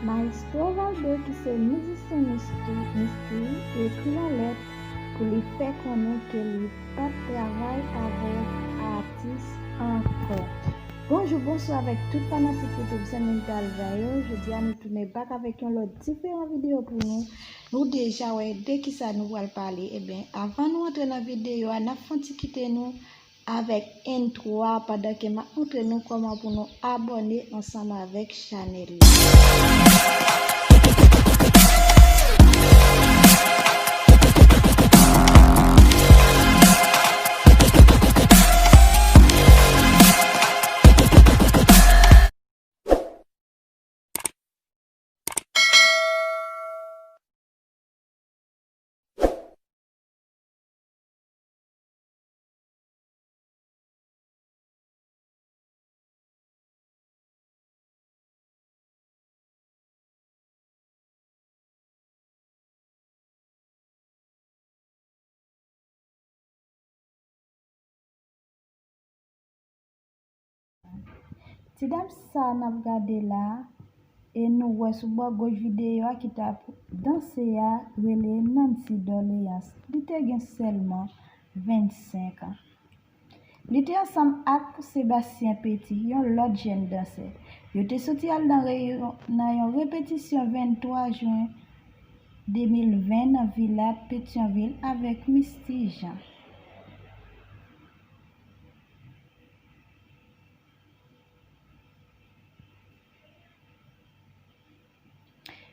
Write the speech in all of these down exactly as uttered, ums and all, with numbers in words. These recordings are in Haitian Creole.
Maestro Valdo, ki se mizisyen Misty, Misty, ekri yon lèt pou li fè konnen ke li p ap travay avèk atis ankò. Bonjou, bonswa avèk tout fanatik YouTube Zanmi Dalva yo. Jodi a nou tounen back avèk yon lòt diferan videyo pou nou. Nou deja wè de kisa nou pral pale. Ebyen, avan nou antre nan videyo a, n ap fè yon ti kite nou avèk entwo a, pandan ke m ap montre nou kòman pou nou abòne ansanm avèk chanèl la. Ti dam sa n ap gade la, e nou wè sou bò goch videyo a ki t ap danse a, rele Nancy Doléance. Li te gen sèlman vennsenk an. Li te ansanm ak Sébastien Petit, yon lòt jèn dansè. Yo te soti al nan reyon-, nan yon repetisyon venntwa jen de mil ven nan Vila Petyonvil avèk Misty Jean.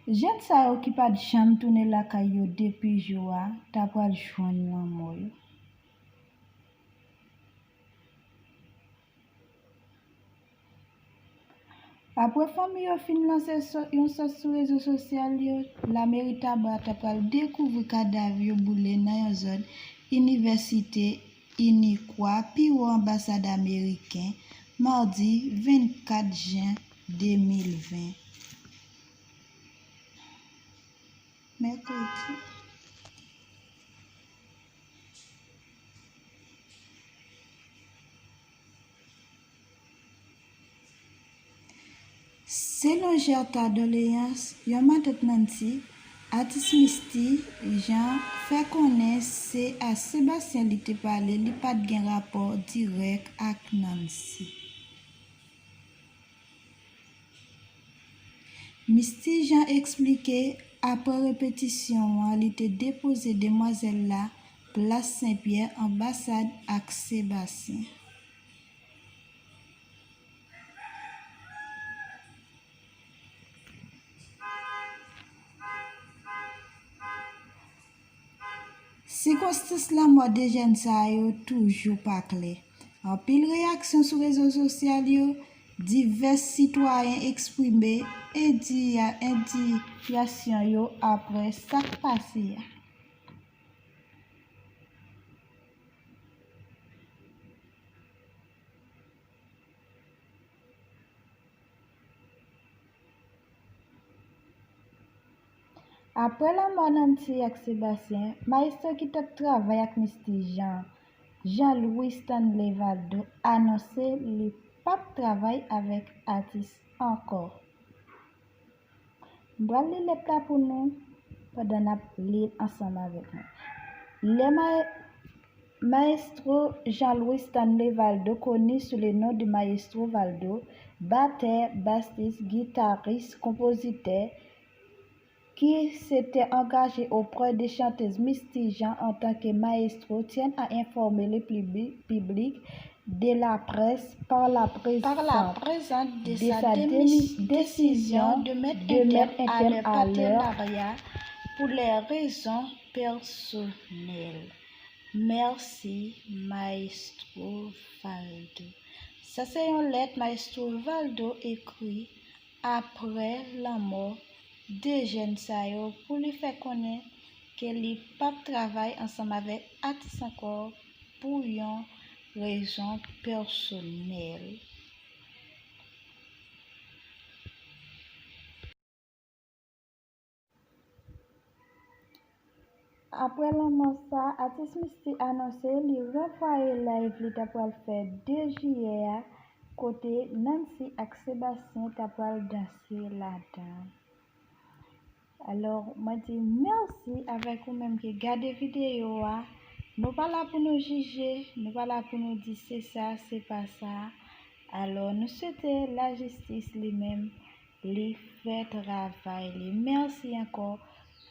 Jèn sa yo ki pa t janm tounen lakay yo depi jou a, ta pral jwenn lanmò yo. Apre fanmi yo fin lanse so-, yon sòs sou rezo sosyal yo, lameri Taba ta pral dekouvri kadav yo boule nan yon zòn inivèsite Inikwa, pi wo anbasad ameriken, madi vennkat jen de mil ven. Mèkredi. Selon Gerta Doléance, yon matant Nancy, atis Misty Jean fè konnen se a Sébastien li te pale, li pa t gen rapò dirèk ak Nancy. Misty Jean eksplike, apre repetisyon an, li te depoze demwazèl la plas Senpyè, anbasad ak Sébastien. Sikonstans lanmò de jèn sa yo toujou pa klè. Anpil reyaksyon sou rezo sosyal yo, divès sitwayen eksprime endiya-, endiyasyon yo apre sa k pase a. Apre lanmò Nancy ak Sébastien, mayestwo ki t ap travay ak Misty Jean, Jean Louis Stanley Valdo, anonse li p ap travay avèk atis ankò. M pral li lèt la pou nou pandan n ap li l ansanm avèk nou. Le ma-, Maestro Jean Louis Stanley Valdo, connu sous le nom de Maestro Valdo, batteur, bassiste, guitariste, compositeur, qui s'était engagé auprès de chanteuse Misty Jean en tant que maestro, tient à informer le publi-, public de la presse par la présente, par la présente de de sa sa démi-, démi-, décision de mettre un terme à leur partenariat pour les raisons personnelles. Merci, Maestro Valdo. Sa se yon lèt Maestro Valdo ekri apre lanmò de jèn sa yo pou li fè konnen ke li p ap travay ansanm avèk atis ankò pou yon rezon pèsonèl. Apre lanmò sa, atis Misty anonse li ranvwaye live li ta pral fè de jiyè a, kote Nancy ak Sébastien ta pral danse ladan. Alò, mwen di mèsi avèk ou menm ki gade videyo a. Nou pa la pou nou jije, nou pa la pou nou di se sa, se pa sa. Alò, nou swete lajistis li menm, li fè travay li. Mèsi ankò.